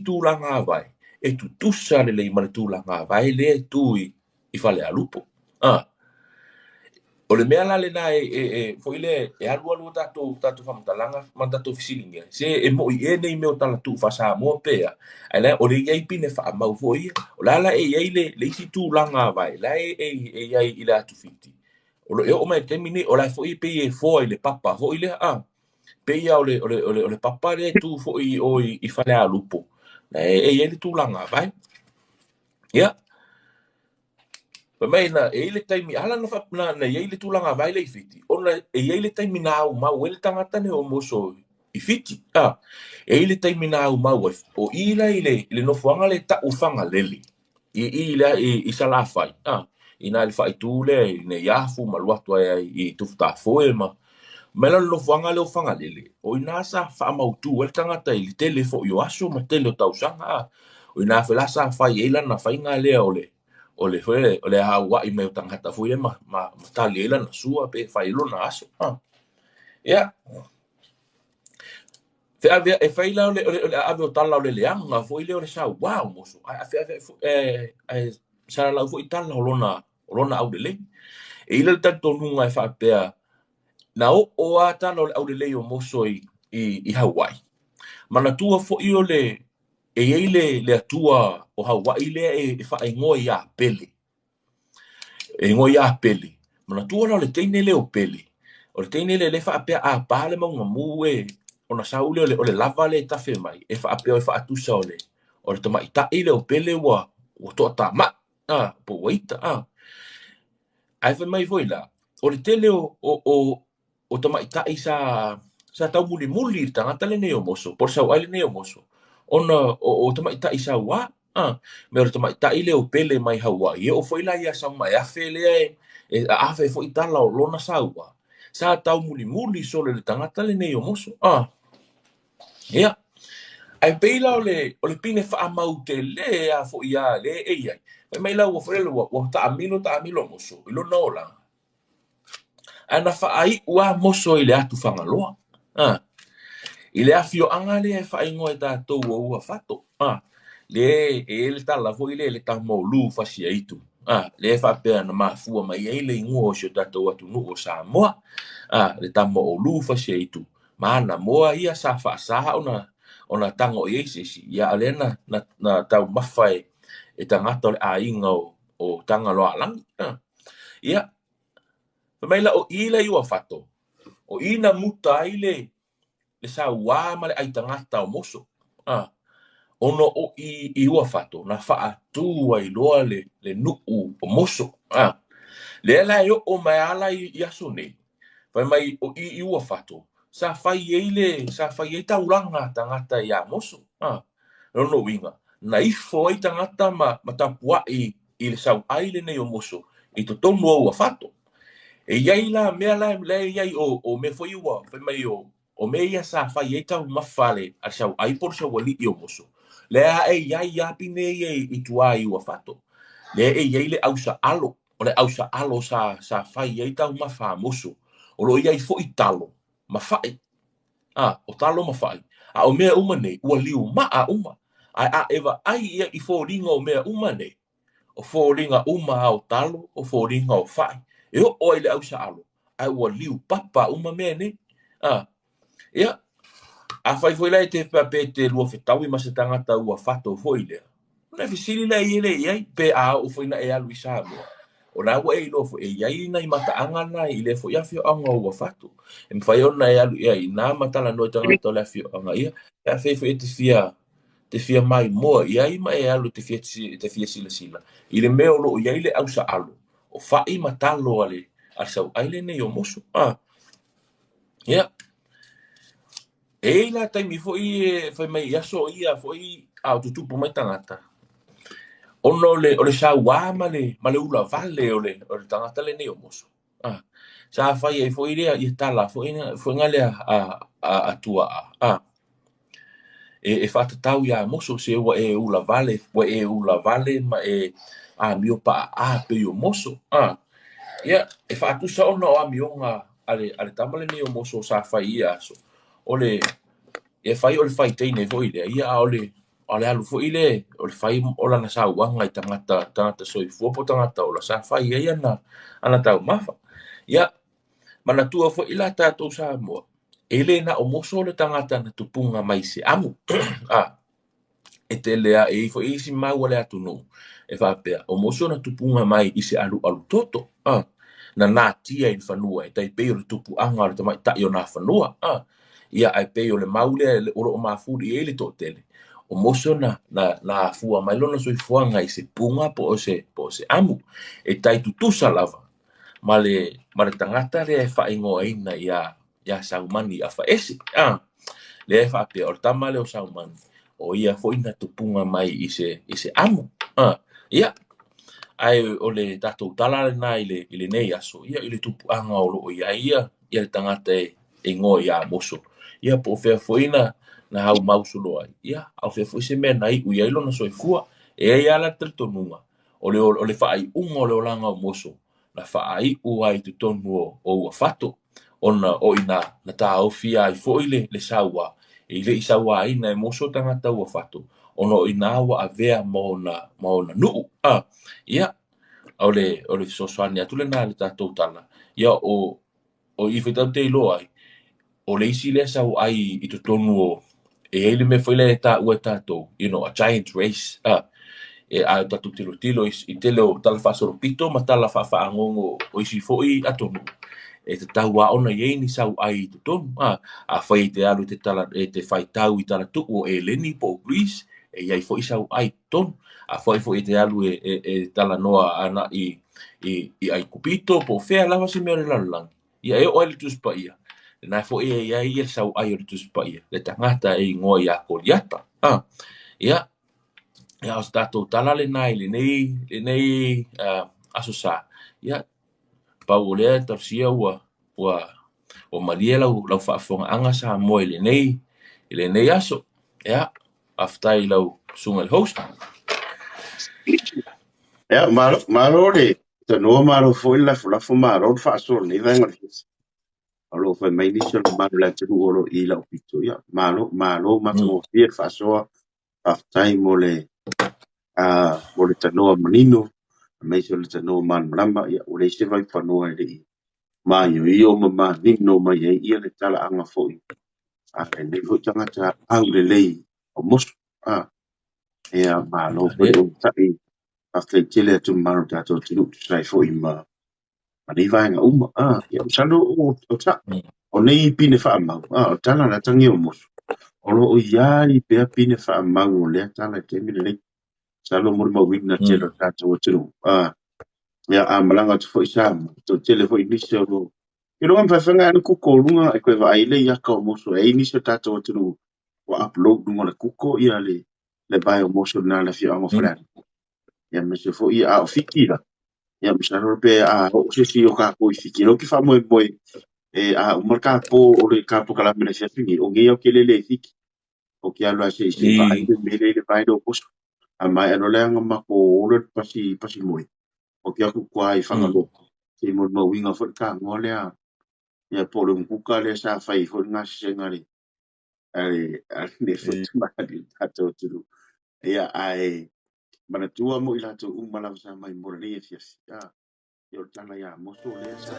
tulaga avae e tutusa lelei ma le tulaga avae lea e tu i Falealupo. O le mea la lena foi lea e alualu a tatou faamatalaga ma tatou fesiligia, se e mo'i ea nei mea o tala tuu faa-Samoa pe a, ae la o lea e i ai pine faamau foi ia. O le a la e i ai le isi tulaga avae la e i ai i le atu Fiti, o lo o oo mai i le taimi lenei, o la e foi pei e foa i le papa foi lea, pei lava o le papa lea e tu foi i o i Falealupo, la e i ai le tulaga avae. Ia, fai mai na e i ai le taimi, ala na i ai le tulaga avae lea i Fiti, ona e i ai le taimi na aumau ai le tagata lenei o Moso i Fiti. E i ai le taimi na aumau ai, o i la i le nofoaga lea e tau o Fagalele, i i Salafai, i ina i le faaitu lea i Neiafu ma alu atu ai i Tufutafoe ma mai la o le nofoaga lea o Fagalele, o i ina sa faamautu ai le tagata i le tele foi o aso ma tele o tausaga. O i ina foi la sa fai ai lana faiga lea o le foi lea o le auai mai o tagata foi lea ma tali ai lana sua pe fai ai lona aso. Ia, e fai la o le aave o tala o le leaga foi lea o le sauā o Moso, ae salalau foi tala o lona aulelei. E i ai le talitonuga e faapea, na oo lava tala o le aulelei o Moso i Hawaii. Manatua foi o le e i ai le atua o Hawaii lea e faaigoa ia Pele. E igoa ia Pele. Manatua la o le teine lea o Pele, o le teine lea lea e faapea a pa le mauga mu e, ona sau lea o le lava lea e tafe mai, e faapea e faatusa o le tamaitai lea o Pele ua toatamai, po ua ita. Ae fai mai foi la, o le tele o tamaitai sa taumulimuli i le tagata lenei o Moso, po o le sauai lenei o Moso, ona o tamaitai sauā. Me o le tamaitai lea o Pele mai Hawaii, e oo foi la ia Saumaeafe lea e aafe foi tala o lona sauā, sa taumulimuli solo i le tagata lenei o Moso. Ia, ae pei la o le pine faamau tele a foi a lea e i ai. Fai mai la ua foi lele ua taamilo taamilo Moso i lona olaga. Ae na faaiu lava Moso i le atu Fagaloa. I le afioaga lea e faaigoa e tatou o Uafato. Lea e i ai le tala foi lea le tama o Lu Fasiaitu. Lea e faapea na mafua mai ai le igoa o si o tatou atunuu o Samoa. Le tama o Lu Fasiaitu. Ma ana moa ia sa faasa ona tago i ai se isi. Ia a o lea na taumafa e tagata o le aiga o Tagaloaalagi. Ia, fai mai la o i la i Uafato, o i na muta ai le sauā ma le ai tagata o Moso. Ona o i i Uafato na faatu ai loa le nuu o Moso. Lea la e oo mai ala i aso nei, fai mai o i i Uafato, sa fai ai taulaga a tagata ia Moso. Lona uiga, na ifo ai tagata ma tapuai i le sauai lenei o Moso i totonu o Uafato. E i ai la mea la e i ai o mea foi ua fai mai o mea ia sa fai ai taumafa a le sauai po o le saualii o Moso. Lea e i ai lava pine ia i tua i Uafato. Lea e i ai le ausaalo, o le ausaalo sa fai ai taumafa a Moso. O lo o i ai foi talo ma fai. O talo ma fai. A o mea uma nei, ua liumaa uma. Ae a e vaai ia i foliga o mea uma nei, o foliga uma a o talo, o foliga o fai, e oo ai le ausaalo, ae ua liupapa uma mea nei. Ia, afai foi la e te pe te lua fetaui ma se tagata Uafato foi lea, ona e fesili lea i ele i ai, pe a oo foi na e alu i Samoa. O la ua e iloa foi, e i ai nai mataaga na i lea foi afioaga o Uafato. E mafai ona e alu i ai nā matalanoa i tagata o le afioaga ia, pe afai foi e te fia maimoa i ai ma e alu te fia silasila i le mea o lo o i ai le ausaalo, o fai ma talo a le sauai lenei o Moso. Ia, e i ai la taimi foi e fai mai i aso ia foi a o tutupu mai tagata, ona o le sauā ma le ulavale o le tagata lenei o Moso. Sa fai ai foi lea ia tala foi nga lea a tuaa. E faatatau ia Moso se ua e ulavale ma e amio paaa pei o Moso. Ia, e faatusa ona o amioga a le tama lenei o Moso sa fai i ia aso. O le, e fai o le fai teine foi lea, ia a o o le alu foi le o le fai o lana sauaga i tagata tagata soifua po o tagata ola sa fai ai ana taumafa. Ia, manatua foi la tatou Samoa, e le na o moso le tagata na tupuga mai i se amu. E tele lava, e i ai foi isi mau a le atunuu e faapea, o moso na tupuga mai i se alualu toto, na natia i le fanua e tai pei o le tupuaga o le tamaitai o Nafanua. Ia ae pei o le mau lea o lo o mafuli i ai le toatele, o moso na afua mai lona soifuaga i se puga po o se amu. E tai tutusa lava ma le tagata lea e faaigoaina ia Saumani Afaese. Lea e faapea, o le tama lea o Saumani, o ia foi na tupuga mai i se amu. Ia, ae o le tatou tala lena i lenei aso, ia i le tupuaga o lo o i ai ia le tagata e igoa ia Moso. Ia po o fea foi na haumausolo ai, ia, a o fea foi se mea na iu i ai lona soifua. E i ai lava la le talitonuga, o le faaiuga o le olaga o Moso, na faaiu ai i totonu o Uafato, ona o i ina na taofia ai foi le saua, e le i sauaina e Moso tagata Uafato, ona o i ina ua avea ma ona nuu. Ia, o le fesoasoani atu lena i le tatou tala, ia o i foi tatou te iloa ai, o le isi lea sauai i totonu o, e i ai le mea foi lea e taua e tatou, you know, a giant race. E a tatou tilotilo i tele o tala faasolopito ma tala faafagogo o isi foi atunuu, e tatau lava ona i ai ni sauai i totonu. Afai e te alu e te faitau i talatuu o Eleni po o Greece, e i ai foi sauai i totonu. Afai foi e te alu e talanoa agai i Aikupito po o fea lava se mea o le lalolagi, ia e oo ai le Tusi Paia, lena foi e i ai le sauai o le Tusi Paia, le tagata e igoa ia Koliata. Ia, o se tatou tala lena i lenei Aso Sa. Ia, pau o lea talosia ua malie lau faafofogaaga Samoa i lenei aso. Ia, faafetai i lau susuga i le host. Ia, malo le tanoa, malo foi le lafolafo, malo le faasoa o lenei vaega o le fiafi. O lo o fai mai nisi o le mamalu o le atunuu o lo o i lau pito. Ia, malo, malo matagofie le faasoa. Faafetai mo le tanoa manino, aemaise o le tanoa malamalama. Ia, ua leai se vaifanoa e le i maioio ma manino mai ai ia le talaaga foi a lenei foi tagata aulelei o moso. Ia, malo foi le onosai. Faafetai tele atu mamalu o le tatou atunuu tusa ai foi ma nei vaega uma. Ia, masalo o nei pine faamau, o tala la tangi o moso, o lo o i ai pea pine faamau o lea tala i taimi lenei. Masalo mo le mauina tele o le tatou atunuu. Ia, a malaga atu foi Samoa, toatele foi nisi o lo i luga mawhaiwhanga anu kuko lunga e koe vaai le iaka o moso e ai nisi o tatou atunuu ua upload lunga le kuko ia le vae o moso na le afioaga o Falealili. Ia aemaise foi a o Fiti la. Ia masalo pe a oo se isi o kākou i Fiti. Lea ou te faamoemoe e a uma le kāpo o le kāpo kalame le afiafi nei, o nei au ke lele i Fiti. O ke alu a se i se vaai le mele i le vae lea o moso. A maea loa le aga ma ko olo le pasi moe. O ke aku kua i Fagaloa. Se i molimauina foi le tagoa lea. Ia po o le umukuka lea sa fai foi le gasesega le ale foi tamalii o le tatou atunuu. Ia ae manatua mo i latou uma lava sa mai mo lenei afiafi. Ia o le tala ia moso lea sa